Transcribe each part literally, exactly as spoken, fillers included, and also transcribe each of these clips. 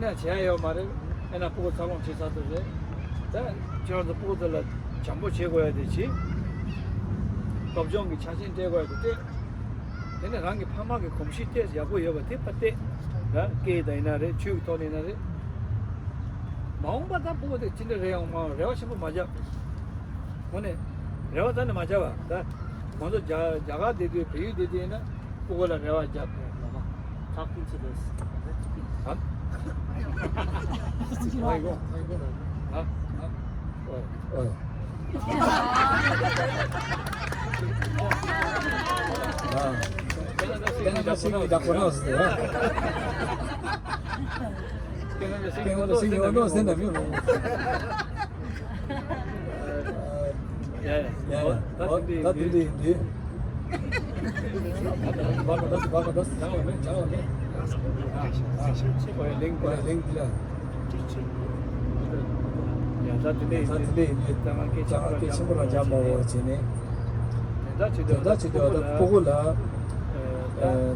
ཡང་བྱས་ཡོད་མ་རེད། ཨེ་ན་སྤུ་གུ་འཚར་ལོངས་བྱེད་ཚར་དུས་རེད། ད་ཁྱེད་རང་ཚོ་སྤུ་གུ་ཚོ་ལ་བྱམས་པོ་བྱེད་དགོས་ཡ་དེ་བྱེད། སློབ་སྦྱོང་གི་ཆ་རྐྱེན་སྤྲད་དགོས་ཡ་དེ་སྤྲད། དེ་ནས་རང་གི་ཕ་མ་གི་གོམས་གཤིས་ཏོག་ཙམ་ཡག་པོ་ཡོད་པ་དེ་ཕར་སྤྲད། ད་སྐད་དང་ཡིན་ན་རེད། ཆོས་ཀྱི་ཐོག་ནས་ཡིན་ན་རེད། མ་འོངས་པ་ད་སྤུ་གུ་དེ་ཅི་འདྲ་རེད་ཡོང་མ་རེ་བ་ཆེན་པོ་མ་རྒྱབ། དངོས་གནས་རེ་བ་གཏན་ནས་མ་བརྒྱབ་པ། ད་ང་ཚོ་རྒྱ་རྒྱ་གར་བསྡད་དུས་བལ་ཡུལ་བསྡད་དུས་ཡིན་ན་སྤུ་གུ་ལ་རེ་བ་བརྒྱབ། Talking to this. ཨ། ཨ། ཨ། ཨོ། ཨོ། ཨ། ཁྱེད་རང་ཚོ་ཤེས་ཀྱི་ཡོད་ན་ཟེར་ན་མི་རུང་། ཡ་ཡ། ད་དེ་འདྲ་ཡིན་དུས། ད་དེ་འདྲ་ཡིན་དུས། བར་མ་ད་བར་མ་ད་སྦྱང་བ་མེད། སྦྱང་བ་མེད། ཨ་ཨ་ཨ། ཨོ་ཡ། ལིང་ཨོ་ཡ། ལིང་འདི་ལ། ཡ་ད་དེ་འདྲ་ཡིན་དུས། ད་དེ་འདྲ་ཡིན་དུས། ད་ང་སྐད་ཆ་ཁོ་ལ་སྐད་ཆེན་པོ་རང་རྒྱག་མ་འོ་བྱས་ནས། དེ་འདྲ་བྱེད་དུས་ད་སྤུ་གུ་ལ། ཨ་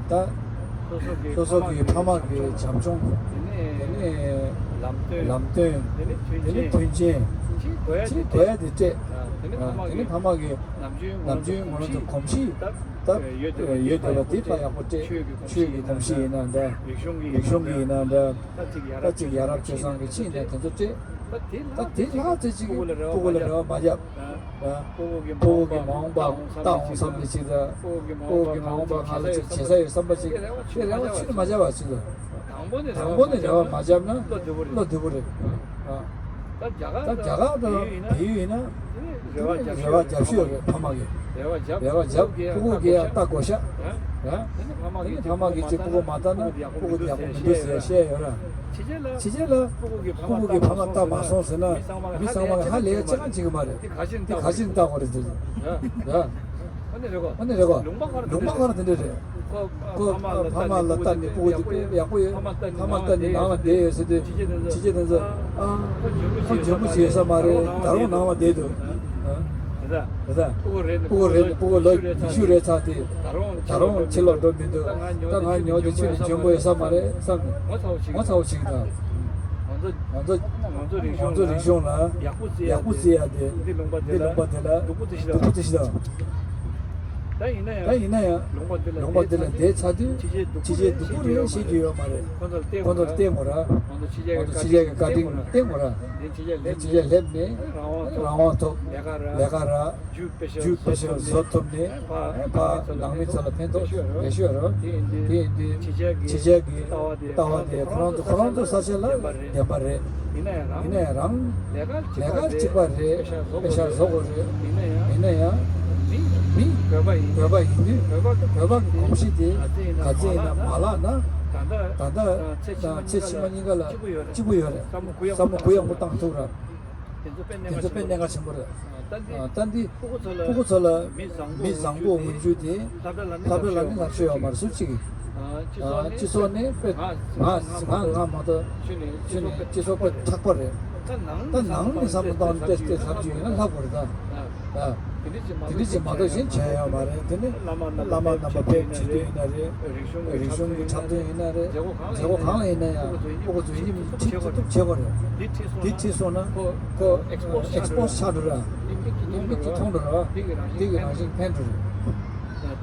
ད། སོ་སོ་གི་སོ་སོ་གི་ཕ་མ་གི་བྱམས་སྐྱོང་། དེ་ནས་ལམ་སྟོན། ལམ་སྟོན། དེ་ནས་མཐུན་རྐྱེན། དེ་ནས་མཐུན་རྐྱེན། ཅིག་དགོས་ཡ་ཅིག་དེ་དགོས་ཡ་དེ་སྤྲད། ཨ་དེ་ནས་ཕ་མ་གི་དེ་ནས་ཕ་མ་གི་ནམ་རྒྱུན་ནམ་རྒྱུན་ང་རང་ཚོ་གོམས་གཤིས་ད་ཡོད་བསྡད་པ་དེ་ཕར་ཡག་པོ་སྤྲད། ཆོས་ཀྱི་གོམས་གཤིས་ཡིན་ན་འདྲ། རིག་གཞུང་གི་ཡིན་ན་འདྲ། ད་ཅིག་ཡ་རབས་སྤྱོད་བཟང་གི་ཕྱིན་ནས་དེ་ཚོ་སྤྲད། ད་དེ་ལྷག་ཙམ་ཅིག་སྤུ་གུ་ལ་རེ་བ་མ་བརྒྱབ། ཨ། སྤུ་གུ་གི་མ་འོངས་པ་ལྟ་འོང་བསམ་ནས་ཅིག་ད། སྤུ་གུ་གི་མ་འོངས་པ་ང་ལ་ཅིག་བྱེད་ས་ཡོད་བསམ་པ་ཅིག་དེ་རེ་བ་ཁྱོན་ནས་མ་བརྒྱབ་པ་ཅིག་ད། དང་པོ་ནས་རེ་བ་མ་བརྒྱབ་ན་བློ་བདེ་པོ་རེད། ཨ། ད་རྒྱ་གར་དང་བལ་ཡུལ་ཡིན་ན་རེ་བ་རྒྱབ་ཤོས་རེད། ཕ་མ་གིས་རེ་བ་བརྒྱབ། སྤུ་གུ་གིས་ཡང་ལྟ་དགོས་ཤག། ཨ། དེ་ནས་ཕ་མ་གིས་ཅིག་སྤུ་གུ་མ་ལྟ་ན་སྤུ་གུ་དེ་ཡག་པོ་མི་འདུག་ཟེར་བཤད་ཡོད་ར། ཕྱི་རྒྱལ་ལ་སྤུ་གུ་གི་ཕ་མ་ལྟ་མ་སོང་ཟེར་ན་མི་ཚང་མ་གིས་ཧ་ལས་ཡ་ཅི་གང་བྱེད་ཀྱི་མ་རེད། དེ་ག་ཅིན་ལྟ་དགོས་རེད་ཟེར། ཡ། ཨ་ནི་རེད་གོ། ལུང་པ་ག་རེ་དེ་འདྲ་རེད། ཁོ་ཕ་མ་ལ་ལྟ་ནས་སྤུ་གུ་དེ་ཡག་པོ་ཡོད། ཕ་མ་ལྟ་ནས་ནང་ལ་བསྡད་ཡོད་ཟེར་དུས་ཕྱི་རྒྱལ་དེ་ཚོ། ཨ། ཁོ་འཇོན་པོ་བྱེད་ས་མ་རེད། ད་རུང་ནང་ལ་བསྡད་འདུག། ཨ། རེད་ད། སྤུ་གུ་རེད་ནས་སྤུ་གུ་ལོ་ཉི་ཤུ་རེད་ཚར་དུས། ད་རུང་ཕྱི་ལོགས་འགྲོ་མི་འདུག། ད་ང་ཉོ་དེ་ཁྱོད་ནས་འཇོན་པོ་ཡོད་ས་མ་རེད་བསམ་ནས་ངོ་ཚ་བོ་བྱེད་ཀྱི་འདུག། ང་ཚོ་ང་ཚོ་ང་ཚོ་རིག་གཞུང་ལ་ཡག་པོ་བརྩི་ཡག་པོ་བརྩི་ཡ་དེ། འདི་ལུང་པ་འདི་ལ་འདི་ལུང་པ་དེ་ལ་སྡུག་པོ་བརྩི་ཤི་དང་། སྡུག་པོ་བརྩི་ཤི་དང་། ད་ཡིན་ན་ཡང་ད་ཡིན་ན་ཡང་ལུང་པ་འདི་ལ་ལུང་པ་འདི་ལ་བསྡད་ཚར་དུས་ཕྱི་རྒྱལ་སྡུག་པོ་རེད་ཤེས་ཀྱི་ཡོད་མ་རེད། ཁོ་ཚོར་བལྟས་དགོས་ར། ཁོ་ཚོར་བལྟས་དགོས་ར། ཁོ་ཚོ་ཕྱི་རྒྱལ་གྱི་བཀའ་དྲིན་བསྟེན་དགོས་ར། འདི་ཕྱི་རྒྱལ་སླེབས་ནས་རང་དབང་ཐོབ། རང་དབང་ཐོབ། ལས་ཀ་ར། རྒྱུ་དཔེ་ཆ་བཟོ་ཐུབ་ནས་ཕར་ནང་མི་ཚོ་ལ་ཕན་ཐོགས་ལེགས་ཤོས་ར། དེ་ཡིན་དུས་ཕྱི་རྒྱལ་གྱི་ལྟ་བ་དེ་ཁོ་རང་ཚོ་ཁོ་རང་ཚོ་ས་ཆ་ལ་བདེན་པ་རེད། ཡིན་ན་ཡང་རང་ལས་ཀ་གཅིག་པ་རེད། དཔེ་ཆ་བཟོ་དགོས་རེད། ཡིན་ན་ཡང་མི་བོད་པ་ཡིན་དུས་བོད་པ་གི་གོམས་གཤིས་དེ་ག་ཚད་ཡིན་ན་མ་བརླག་ན་ད་ལྟ་དང་ཚེ་ཕྱི་མ་གཉིས་ཀ་ལ་གཅིག་པོ་ཡོད་རེད། བསམ་བློ་གུ་ཡངས་པོ་བཏང་ཐུབ་ར། དེ་ཚོ་དཔེ་གནད་འགག་ཆེན་པོ་རེད། ད་འདི་ཕྲུ་གུ་ཚོ་ལ་མི་བཟང་པོ་འོས་རྒྱུ་དེ་སློབ་གྲྭ་ལ་ནི་ལབ་ཤེས་ཡོད་མ་རེད། སུ་གཅིག་གིས་སྤྱི་ཚོགས་ནས་དཔེ་ང་ང་ང་མ་གཏོགས་ཁྱོད་ནི་སྤྱི་ཚོགས་དཔེ་མཁྲེགས་པ་རེད། ད་ནང་ནས་བསམ་བློ་བཏང་ནས་ཏེ་ཏེ་ལབ་རྒྱུ་ཡིན་ན་ལབ་དགོས་རེད་ད། དེ་འདྲ་ཅིག་མ་གཏོགས་གཞན་བྱས་ཡོད་མ་རེད། དེ་ནི་བླ་མ་རྣམ་པ་ཕེབས་བྱེད་དུས་ཡིན་ན་རེད། རིག་གཞུང་གི་འཁྲབ་སྟོན་ཡིན་ན་རེད། མཛད་སྒོ་གང་ལ་ཡིན་ན་ཡང་སྤུ་གུ་ཚོས་ཡིད་མི་ཆེས་ཐུབ་བྱེད་དགོས་རེད། དེ་ཁྲིད་སོང་ན་ཁོ་ཨེགས་པོ་ཆགས་འགྲོ་ར། མིག་གིས་མཐོང་འགྲོ་ར། དེ་གི་རང་བཞིན་ཕན་འགྲོ་རེད།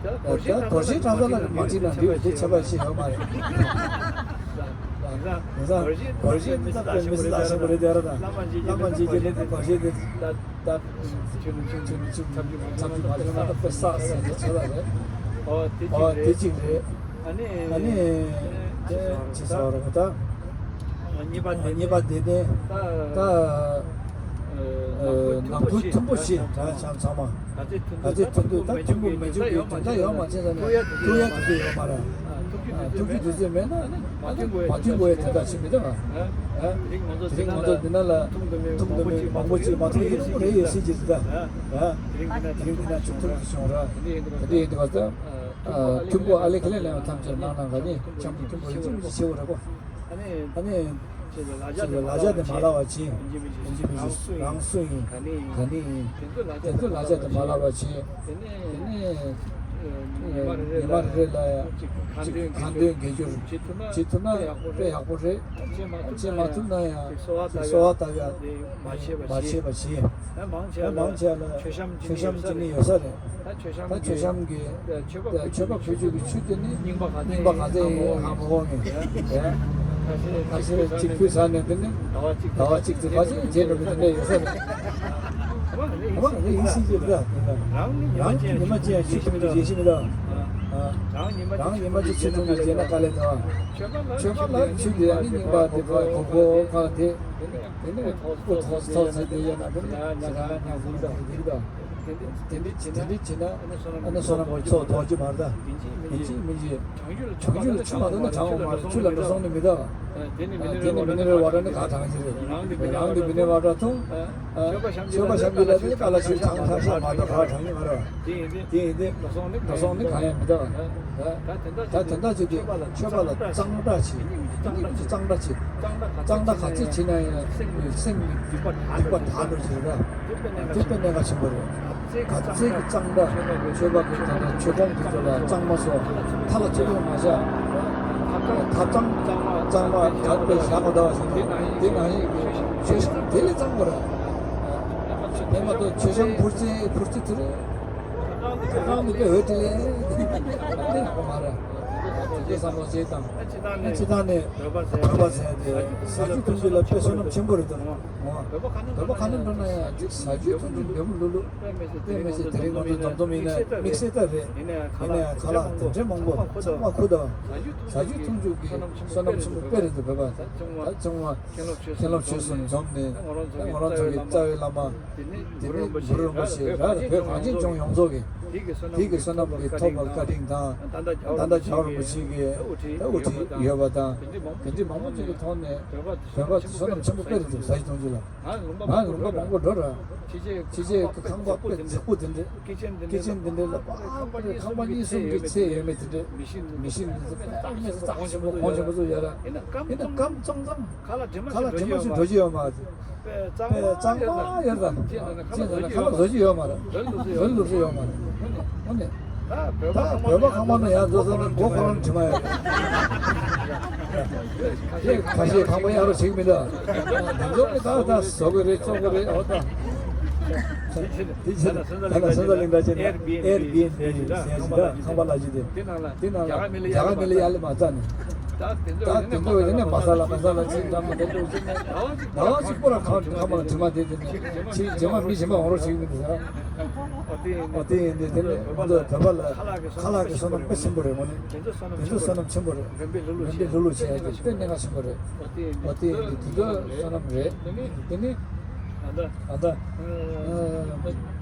ད་རྡོ་རྗེ་གྲྭ་ཚང་ལ་མ་ཁྲིད་ན་འགྲིག་པ་དེ་ཁྱད་པར་ཞིག་ཡོད་མ་རེད། ཡིན་ཙང་རྡོ་རྗེ་འདི་ད་དཔེ་མི་སྲིད་ལ་ཞིག་རེད་དེ་ར། ད་བླ་མ་འཇིགས་རྒྱུ་ནི་རྡོ་རྗེ་འདི་ད། ཁྱོད་ནི་ཁྱོད་ཁྱོད་ནི་ཁྱོད་ཁྱོད་ཁྱོད་ཁྱོད་ཁྱོད་མ་བྱུང་ན་ད་དཔེ་བསགས་ཟེར་ནས་བྱེད་པ་རེད། ཨོ་དེ་ཨོ་གཅིག་དེ་རེད། གཅིག་རེད། ཨ་ནི་ཨ་ནི་ཅི་ཟེར་བ་རེད་ད། གཉིས་པ་དེ་གཉིས་པ་དེ་ནི་ད་ད་ནང་ཁུལ་མཐུན་པོ་ཞིག་ད་ཚང་ཚང་མ་ག་ཚོད་མཐུན་འདུག་ད་མཐུན་པོ་མི་འཇུག་གི་དོན་དག་ཡོད་མ་རེད། ཐུག་ཡ་དེ་ཚོ་ཡོད་མ་རེད། ཐུག་རྒྱུ་དུས་ཚོད་མེད་ན་ཨ་ནི་མ་མཐུན་དགོས་ཡ་དེ་འདྲ་ཞིག་མི་འདུག་ཨ། དེ་རིང་ང་ཚོ་འདི་ན་ལ་ཐུག་འདོད་མེད་མང་པོ་ཅིག་མང་པོ་ཅིག་མ་ཐུག་ཡ་རེ་ཡོད་སྲིད་ཀྱི་རེད་ད། དེ་རིང་འདི་ན་ཆུང་ཐུང་ཞིག་བྱུང་ར། དེ་འདྲ་ཡིན་དུས་ད་མཐུན་པོ་ཨ་ལེ་ཁ་ལེ་ལེན་ཐམས་ཅད་ནང་ནང་ག་ནི་འཆམ་པོ་མཐུན་པོ་ཡིན་ཅིག་མི་ཅིག་བྱེད་དགོས་རེད་གོ། ཨ་ནི། ཅེས་ལ་ལ་རྒྱ་དེ་མ་ལབ་པ་བྱིན། ཡིན་གཅིག་མིན་གཅིག་རང་སུ་ཡིན། ག་ནས་ཡིན། དེ་ཚོ་ལ་རྒྱ་དེ་མ་ལབ་པ་བྱིན། དེ་ནས་ ཉི་མ་རེ་རེ་ལ་ཡང་ཁ་འདོན་དགེ་སྦྱོར་བྱེད་ཐུབ་ན་དཔེ་ཡག་པོ་རེད། བྱེད་མ་ཐུབ་ན་ཡང་གསོལ་བ་བཏབ་ཡག་དེ་མ་བྱས་པ་བྱས། མང་ཆེ་ལ་མཆོད་བཤམས་བྱེད་ནི་ཡོད་ས་རེད། ད་མཆོད་བཤམས་ཀྱི་མཆོད་པ་ཕུལ་རྒྱུ་གི་ཆུ་དེ་ནི་རྙིང་པ་ག་ཚད་ཡིན་ཧ་མ་གོ་ངས། ཁ་ཤས་གཅིག་ཕུལ་ཚར་ནས་དེ་ནི་ཟླ་བ་གཅིག་ཙམ་ཕལ་ཆེར་བྱས་འགྲོ་གི་དེ་འདྲ་ཡོད་ས་རེད། ཨ་མ་རེད། ཡིན་སྲིད་ཀྱི་རེད། རང་ཉི་མ་གཅིག་ཡང་ཆུ་འཐུང་རྒྱུ་བརྗེད་གཞི་མི་འདུག་རང་ཉི་མ་གཅིག་ཆུ་འཐུང་རྒྱུ་བརྗེད་ན་དཀའ་ལས་འདུག་མཆོད་པ་ལ་ཆུ་དེ་ཡང་ནི་རྙིང་པ་དེ་ག་གོ་གོ་ག་དེ། དེ་ནས་སྐུ་ཐོག་ཐོག་ཚད་དེ་ཡོད་ན་དེ་ནི་ཇ་ག་ཉག་འཛུགས་དང་འདི་དང་། དེ་འདྲ་དེ་འདྲ་བྱེད་ན་ཨ་ནི་བསོད་ནམས་ཚོགས་ཐོགས་ཀྱི་མ་རེད། ཡིན་གཅིག་མིན་གཅིག་བྱང་ཆུབ་ལ་ཆུ་མ་འཐུང་ན་གྲང་བ་མ་རེད། ཆུ་ལ་འགྲོ་སོང་ནི་མི་འདུག་དེ་ནི་མི་ནི་རེ་བ་ར་ནི་ག་གྲང་གི་རེད། རང་གི་མི་ནི་བ་ར་འཐུང་། མཆོད་པ་བཤམས་རྒྱུ་ལ་དེ་ཀ་ལ་ཆུ་གྲང་གྲང་ཤ་མ་གཏོགས་ག་གྲང་གི་མ་རེད། དེ་ཡིན་དེ་འགྲོ་སོང་ནི་ག་ཡང་མི་འདུག་ད་དེ་འདྲ་བྱེད་དུས་མཆོད་པ་ལ་གཙང་སྦྲ་བྱེད། གཙང་སྦྲ་བྱེད། གཙང་སྦྲ་ག་ཚད་བྱེད་ན་ཡང་སེམས་ཀྱི་སྡིག་པ་དག་འགྲོ་ཞིག་རེད། དེ་དཔེ་གནད་འགག་ཆེན་པོ་རེད། ག་ཚད་ཀྱི་གཙང་སྦྲ་མཆོད་པ་གི་ད་ལྟ་མཆོད་ཁང་གི་ཚོ་ལ་གཙང་མ་བཟོ། མཐའ་ལ་ཅི་ལོག་མ་བཞག་ཐབ་ཚང་གཙང་མ་གཙང་མ་ག་དཔེ་བཞག་མ་འདུག་བ་ཞིག་དེ་ནང་བཞིན་གྱི་མཆོད་བཤམས་དེ་ལས་གཙང་པོ་རེད། དེ་མ་གཏོགས་མཆོད་བཤམས་འཕུར་རྩེ་འཕུར་རྩེ་དེ་རེད། ཁང་དུ་དཔེ་འོད་དྲི་ལེ། དེ་ཡག་པོ་མ་རེད། དེ་བསམ་བློ་བྱེད་དང་། སྤྱི་བཏང་ནས་བོད་པ་ཟེར་ཏེ་ཟ་རྒྱུ་འཐུང་རྒྱུ་ལ་དཔེ་བསོད་ནམས་ཆེན་པོ་རེད་དོ། བོད་པ་ག་ནས་འགྲོ་ན་ཡང་ཅིག་ཟ་རྒྱུ་འཐུང་རྒྱུ་འདོད་པོ་ལུ་ལུ། དཔེ་མི་སྲིད་དེ་རིང་ང་ཚོ་འཛོམས་འཛོམས་ཡིན་ན་དམིགས་བསལ་ལྟར་རེད། ཡིན་ན་ཡང་ཁ་ལག་དེ་འདྲའི་མང་པོ་ཚང་མ་ཁུ་དང་། ཟ་རྒྱུ་འཐུང་རྒྱུ་གི་བསོད་ནམས་ཆེན་པོ་དཔེ་རེད་འདུག་བོད་པ་ད་ཚང་མ་མཁན་སློབ་ཆོས་གསུམ་འཛོམས་ནས་ང་རང་ཚོ་གི་རྩ་བའི་བླ་མ། དེ་ནི་གུ་རུ་རིན་པོ་ཆེ་ར་བོད་གངས་ཅན་ལྗོངས་ཡོངས་རྫོགས་ཀྱི་དེ་གི་བསོད་ནམས་ཀྱི་ཐོབ་པ་བཀའ་དྲིན་དང་ད་ལྟ་རྒྱལ་བ་རིན་པོ་ཆེ་གི་དབུ་ཁྲིད་ཡོད་པ་དང་དེ་འདྲའི་མང་པོ་ཅིག་གི་ཐོག་ནས་བོད་པ་བསོད་ནམས་ཆེན་པོ་དཔེ་རེད་འདུག་ཟ་རྒྱུ་འཐུང་རྒྱུ་ལ། ང་ལུང་པ་མང་པོ་འགྲོ་ར། ཕྱི་རྒྱལ་གྱི་ཁང་པ་དཔེ་མཛེས་པོ་དེ་འདྲ། ཀི་ཅན་དེ་འདྲ་ལ་པ་ཁང་པ་གཉིས་གསུམ་གྱི་ཚད་ཡོད་མེད་དེ་འདྲ། མི་ཤིན་དེ་ཚོ་དཔེ་མེད་ཚ་ཆེན་པོ་གོང་ཆེན་པོ་ཚོ་ཡོད་ར། ཡིན་ན་སྐམ་ཙང་ཙང་། ཁ་ལག་དྲི་མ་ཞིག་འགྲོ་གི་ཡོད་མ་རེད། དཔེ་གཙང་མ་ཡོད་ཙང་། ཅི་ཟེར་ན་ཁ་ལག་བཟོ་གི་ཡོད་མ་རེད། བཟོ་ལུགས་སུ་ཡོད་མ་རེད། ཨོ་ནི། ད་བོད་པ་ཁང་པ་ནང་ཡར་འགྲོ་ཙང་ན་མགོ་ཁོ་རང་དྲི་མ་ཡོད་རེད། ཁ་ཤས་ཁང་པ་གཡར་རོགས་བྱེད་ཀྱི་མི་འདུག་འདི་ཚོ་གི་ད་ད་བཟོ་གི་རེད་བཙོང་གི་རེད་ཨོ་ད། དེ་ཕྱིར་ད་ལ་སོན་རྩ་གླིང་ད་ཅེ་ན་ཨེར་བི་ཨེན་བི་ཟེར་ཞིག་ད་ཁང་པ་ལ་ཅི་དེ། དེ་ནང་ལ་རྒྱ་གར་མི་ལ་ཡར་ལས་མ་རྩ་ནས། ད་དེ་ཚོ་ཡིན་ན་མ་ས་ལ་མ་ས་ལ་ཅིག་འགྲམ་ལ་དེ་འདྲ་ཅིག་ཟླ་བ་གཅིག་པོ་ར་ཁང་ཁང་པ་ལ་དྲི་མ་དེ་དེ་ནས་ཅིག་རྗེས་མ་མི་གཞན་པ་འོང་རོགས་བྱེད་ཀྱི་མི་འདུག་ཟེར། ཨོ་དེ་ཡིན་དེ་དེ་ནས་ང་ཚོ་བོད་པ་ལ་ཁ་ལག་གི་བསོད་ནམས་དཔེ་ཆེན་པོ་རེད། དངོས་གནས་དེ་ཚོ་བསོད་ནམས་ཆེན་པོ་རེད། འགྲོན་པའི་ལུགས་ལུགས་བྱེད་ཡ་དེ་དཔེ་གནད་འགག་ཆེན་པོ་རེད། ཨོ་དེ་ཡིན་དེ་དེ་ཚོ་བསོད་ནམས་རེད། དེ་ནས་ད་ལྟ་ད་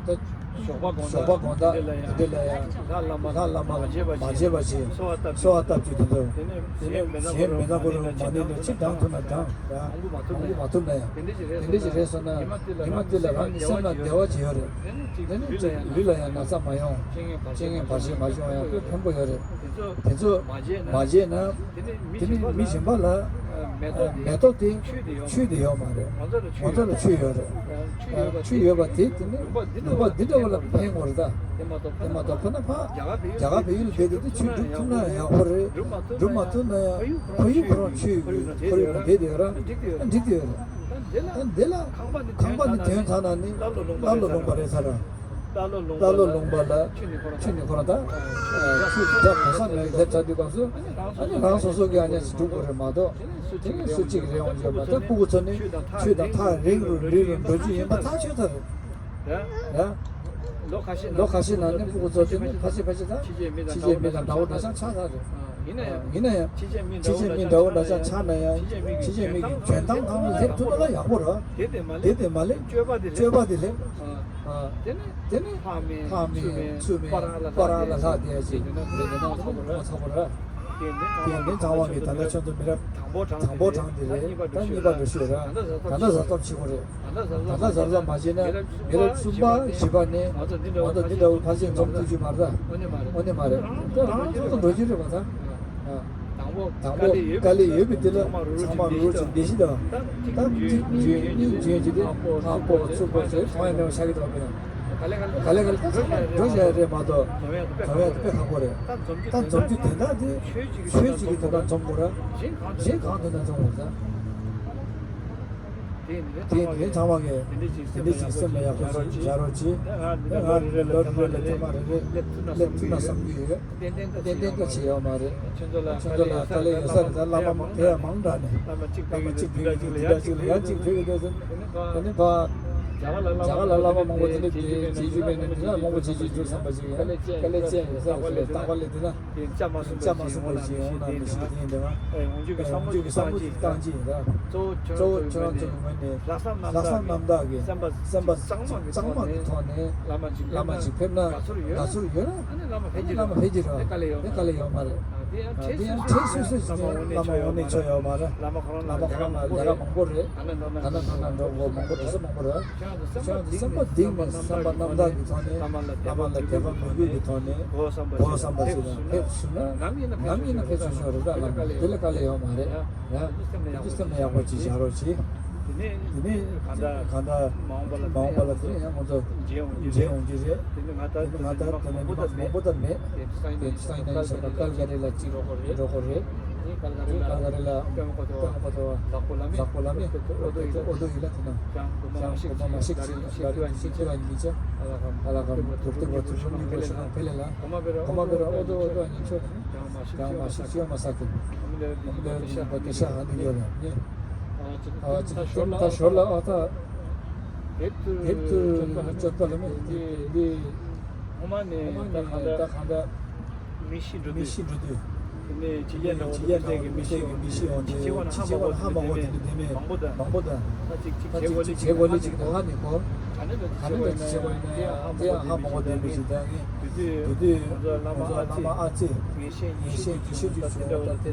ལྟ། ཞོགས་པ་དགོང་དག་དེ་འདྲ་ལ་ཡང་ལྷ་བླ་མ་ལ་མ་བརྗེད་པ་བཞིན་གསོལ་བ་བཏབ་ཀྱི་དེ་ཚོ། དེ་ནས་གཞན་མི་སྣ་གོ་རུ་མ་ནི་འདྲ་ཅི་བགྲང་ཐུབ་ན་བགྲང་། མང་པོ་མ་ཐུབ་ན་ཡང་དེ་འདྲ་ཞིག་རེད་སོང་ན་ཉི་མ་དེ་ལ་རང་གི་སེམས་ལ་བདེ་བ་ཅིག་ཡོད་རེད། དེ་ནས་ཅིག་ལུས་ལ་ཡང་ན་ཚ་མ་ཡོང་། རྐྱེན་ངན་བར་ཆད་མ་བྱུང་ཡང་དཔེ་ཕན་པོ་ཡོད་རེད། དེ་ཚོ་མ་བརྗེད་ན། དེ་ནས་མི་གཞན་པ་ལ་མེ་ཏོག་དེ་ཆུ་དེ་ཡོད་མ་རེད། ང་ཚོ་ལ་ཆུ་ཡོད་རེད། ཆུ་ཡོད་པ་དེ་དེ་ནི་ལུང་པ་འདི་འདྲ་བ་ལ་ཕན་དགོས་རེད་ད། དེ་མ་གཏོགས་ཕ་ན་ཕ་རྒྱ་གར་བལ་ཡུལ་བསྡད་དེ་ཆུ་སྒྲུབ་ཐུབ་ན་ཡག་པོ་རེད། སྒྲུབ་མ་ཐུབ་ན་ཡང་ཕ་ཡུལ་ཁོ་རང་ཆུ་ཡོད་ཁོར་ཡུག་ནང་བསྡད་དེ་ཡོད་ར་འགྲིག་དེ་ཡོད་རེད། ད་འདི་ལ་ཁང་པ་འདི་ཐོན་ཚར་ན་ནི་བླ་ལོ་ལུང་པ་རེད་ས་ར། བླ་ལོ་ལུང་པ་ལ་ཆུ་ནི་ཁོ་རང་ད་ཆུ་ད་གོ་ས་མེད་སླེབས་ཚར་དུས་སྐབས་སུ་ཨ་ནི་རང་སོ་སོ་གི་ཨ་ནི་སྒྲུབ་དགོས་རེད་མ་གཏོགས་དེ་ནི་སུ་གཅིག་རེད་འོང་ཡོད་མ་ད་སྤུ་གུ་ཚོ་ནི་ཆུ་དང་ཐག་རིང་རུ་རིང་རུ་འགྲོ་རྒྱུ་ཡིན་པ་ཐག་ཆོད་ཚར་རེད། ཡ། ལོ་ཁ་ཤས་ནང་ནས་སྤུ་གུ་ཚོ་དེ་ནི་ཕལ་ཆེར་ཕལ་ཆེར་ད་ཕྱི་རྒྱལ་མི་དང་འདྲ་བོ་འདྲ་ཆགས་ཆགས་ཚར་རེད། ཡིན་ན་ཡང་ཡིན་ན་ཡང་ཕྱི་རྒྱལ་མི་འདྲ་བོ་འདྲ་ཆགས་ཆགས་ན་ཡང་ཕྱི་རྒྱལ་མི་གི་འཇོན་ཐང་གང་ལ་སླེབས་ཐུབ་ན་ཡག་པོ་རེད། དེ་དེ་མ་སླེབས་དེ་དེ་མ་སླེབས་སྤྱོད་པ་དེ་སླེབས། སྤྱོད་པ་དེ་སླེབས། དེ་ནི་ལྷག་མེད་ཚུལ་མེད་པ་ར་ལ་ལྷག་དེ་ཡ་ཅིག་དེ་ནི་ཚ་པོ་ར། དེ་ནི་ཚང་མ་གི་ད་ལྟ་ཁྱོད་ཚོ་མི་རབས་དང་པོ་དྲངས་དེ་རེད། ད་གཉིས་པ་འགྲོ་ཤོད་ར། ད་ལྟ་གཟབ་གཟབ་བྱེད་དགོས་རེད། ད་ལྟ་གཟབ་གཟབ་མ་བྱས་ན་མི་རབས་གསུམ་པ་བཞི་པ་ནས་ང་ཚོ་འདི་འདྲ་བ་ཕལ་ཆེར་འཛོམས་ཐུབ་ཀྱི་མ་རེད། དངོས་གནས་མ་རེད། དེ་རང་ཚོ་འགྲོ་རྒྱུ་རེད་པ་ད། དང་པོ་དཀའ་ལས་ཡོད་པའི་དེ་ལ་ཚང་མ་རུ་རུ་ཅིག་བདེ་ཤི་དང་། ད་གཅིག་འཇོན་གཉིས་འཇོན་གྱི་དེ་ཧ་པོ་ཚུག་པོ་ཚོས་མཐོང་ཡ་མེད་པ་ཆགས་ཀྱི་འདུག་པས་ན། ག་ལེ་ག་ལེ་ད་ཚང་མ་འགྲོ་བཞག་རེད་མ་གཏོགས་འཛོམས་ཡག་དེ་དཔེ་ཁག་པོ་རེད། ད་འཛོམས་རྒྱུ་དོན་དག་དེ་ཆོས་ཅིག་གི་དོན་དག་འཛོམས་དགོས་ར། གཞན་གང་དོན་དག་འཛོམས་དགོས་ར། དེ་ནས་ཚང་མ་གིས་དེ་འདྲ་ཅིག་སེམས་ལ་ཡག་པོ་ཞིག་བཞག་རོགས་གྱིས། ད་ང་འདི་འདྲ་ལོ་རེ་ལ་ཐེངས་མ་རེ་རེ་སླེབས་ཐུབ་ན་བསམ་གྱི་ཡོད། ཏན་ཏན་ཏན་ད་བྱེད་ཡོད་མ་རེད། ཁྱོད་ཚོ་ལ་དཀའ་ལས་ཡོད་ས་རེད་ད་བླ་མ་དེ་ཡང་མང་དྲགས་ནས། བླ་མ་གཅིག་ཕེབས་ཀྱི་འདུག་དེ་འདྲ་ཅིག་ལ་ཡང་གཅིག་ཕེབས་ཀྱི་འདུག་ཟེར། དེ་ནས་ཕ། རྒྱ་གར་ལ་བླ་མ་མང་པོ་དེ་འདྲ་དེ་བྱེད་རྒྱུ་མེད་ནས་འདི་ལ་མང་པོ་བྱེད་རྒྱུ་འདུག་བསམ་པ་ཅིག་ཡང་དཀའ་ལས་ཅན་ཡོད་ས་རེད། རྟག་པ་ལས་དེ་ན། དེ་བཅའ་མ་སོང་བ་ཞིག་ཡོང་ན་མི་ཤེས་དེ་ཡིན་འདྲ། ཡོང་རྒྱུ་གི་བསམ་བློ་ཅིག་བཏང་ཅིག་ཡིན་ད། གཙོ་བོ་ཁྱོད་རང་ཚོ་གི་ངོས་ནས་ལྷག་བསམ་རྣམ་དག་གི་སེམས་པ་གཙང་མ་གི་ཐོག་ནས་བླ་མ་ཅིག་ཕེབས་ན་དགའ་ཚོར་ཡོད་ན། ཨ་ནི་བླ་མ་ཕེབས་ཀྱི་རེད། དེ་དཀའ་ལས་ཡོད་མ་རེད། དེ་ཡང་ཁྲེལ་སོ་སོའི་བླ་མ་དབང་ནས་ཆོག་ཡོད་མ་རེད། བླ་མ་ཁོ་རང་ལ་ལས་ཀ་མང་པོ་རེད། ག་ན་ག་ན་འགྲོ་དགོས་མང་པོ་འགྲོ་ས་མང་པོ་རེད། ཁྱོད་ཚོ་སེམས་པ་གཏིང་ནས་བསམ་པ་རྣམ་དག་གི་ཐོག་ནས་བླ་མ་ལ་དད་པ་མོས་གུས་ཀྱི་ཐོག་ནས་གོ་བསམ་པ་ཞིག་ཕེབས་སོང་ན་ནམ་ཡིན་ན་ཕེབས་ཆོག་ཆོག་རེད། ད་བླ་མ་དེ་ལ་དཀའ་ལས་ཡོད་མ་རེད། ཡ་དེ་ཚོ་སེམས་ལ་ཡག་པོ་ཅིག་བཞག་རོགས་གྱིས། དེ་ནས་གང་ལྟར་མ་འོངས་པ་ལ་དེ་ཡང་ང་ཚོ་མཇལ་འོང་གི་རེད། དེ་ནས་ང་ད་དེ་ནས་ང་ད་དེ་ནས་མང་པོ་ད་མེད། དེ་ས་ཡིན་ན་ཡིན་ས་ཀལ་ག་རེ་ལ་གཅིག་འགྲོ་དགོས་རེད། ཀལ་ག་རེ་ལ་ཀལ་ག་རེ་ལ་སྤེན་པ་ཁོ་ཐོ་བ་ལག་པོ་བླ་མེད། ལག་པོ་བླ་མེད། ཨོ་ཏོ་ཨོ་ཏོ་ཡིན་ལ་དེ་ན་ཀྱང་སྒོ་མ་མ་ཞིག་ཅིག་ག་རེ་ཅིག་ག་རེ་ཅིག་ཅིག་ལ་ཡིན་ཅིག་ཨ་ལ་ཀམ་དུར་ཏེ་བ་དུར་ཤོམ་ནི་གོ་ཤ་ཁང་ཕེ་ལེ་ལ་གོ་མ་བེ་ར་ཨོ་ཏོ་ཨོ་ཏོ་ཨ་ནི་ཆོ་ཀྱང་མ་ཤི་ཅི་ཡོད་མ་ས་ཀུན། ཨ་མི་ལེ་ར་དེ་ནི་པ་ཏི་ཤ་ཧ་ནི་ཡོད་ལ་ནི། ཨ་ཅི་ད་ཞོར་ལ་ཨ་ད་དེབ་ཏུ་ཅོད་པ་ལ་མི་དེ་དེ་ཧོ་མ་ནི་ད་གང་ད་མི་ཤི་འགྲོ་དུས་མི་ཤི་འགྲོ་དུས། དེ་ནས་ཕྱི་རྒྱལ་འདྲ་བོ་དེ་ནས་ཕྱི་རྒྱལ་གྱི་མི་ཤི་ཡོང་དུས་ཕྱི་རྒྱལ་བ་ལ་ཧ་མ་གོ་དེ་འདྲ་དེ་མེད་མང་པོ་དང་མང་པོ་དང་། ད་ཅིག་ཅིག་བྱེད་དགོས་ལེ་ཅིག་བྱེད་དགོས་ལེ་ཅིག་ད་ཧ་ནི་གོ། ག་ནས་ད་ཅིག་བྱེད་དགོས་ཡིན་ན་ཡང་དེ་ཡང་ཧ་མ་གོ་དེ་མི་ཤི་ད་ངས་དེ་དུས་དེ་དུས་ང་ཚོ་བླ་མ་ཨ་ཙི་ངེས་ཤེས་ངེས་ཤེས་ཀྱི་ཤེས་རྒྱུ་བྱུང་ད་དེ་